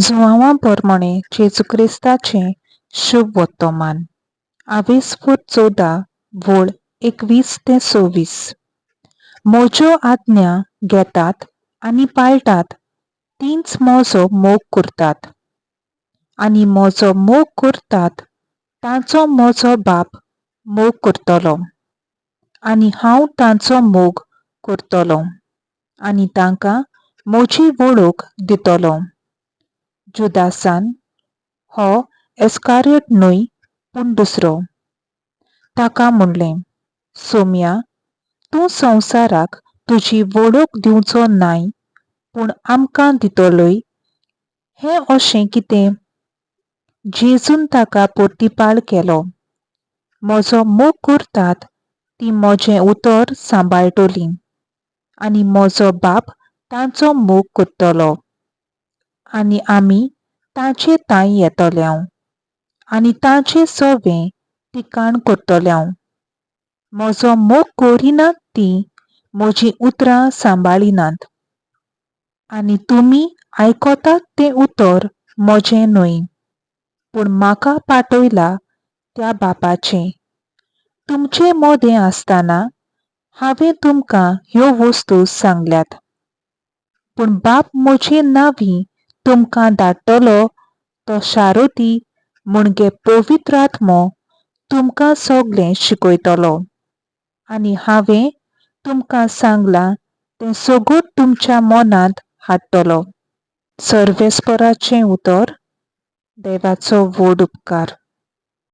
जुआंवा पोरमाणें जेजू क्रिस्ताचें शुभ वर्तमान. आवेस्पूर 14 वळ 21 ते 26. म्हज्यो आज्ञा घेतात आनी पाळटात तींच म्हजो मोग करतात, आनी म्हजो मोग करतात तांचो म्हजो बाप मोग करतलो, आनी हांव तांचो मोग करतलो आनी तांकां म्हजी वळख दितलो. जुदासान, हो एस्कारियोट न्हय पूण दुसरो, ताका म्हणलें, सोम्या, तूं संवसाराक तुजी वळख दिवचो नाय पूण आमकां दितलोय, हें अशें कितें? जेजून ताका प्रतिपाळ केलो, म्हजो मोग करतात तीं म्हजें उतर सांबाळटलीं, आनी म्हजो बाप तांचो मोग करतलो, आनी आमी तांचे तांय येतले आनी तांचे सवें ठिकाण करतले. म्हजो मोग करिनात तीं म्हजीं उतरां सांबाळिनात, आनी तुमी आयकतात तें उतर म्हजें न्हय, पूण म्हाका पाठयला त्या बापाचें. तुमचे मदें आसतना हांवें तुमकां ह्यो वस्तू सांगल्यात, पूण बाप म्हजे नांवी तुमकां धाडटलो तो शारोती म्हणजे पवित्र आत्मो तुमकां सगळें शिकयतलो, आनी हांवें तुमकां सांगलां तें सगळें तुमच्या मनांत हाडटलो. सर्वेस्पराचें उतर. देवाचो व्हड उपकार.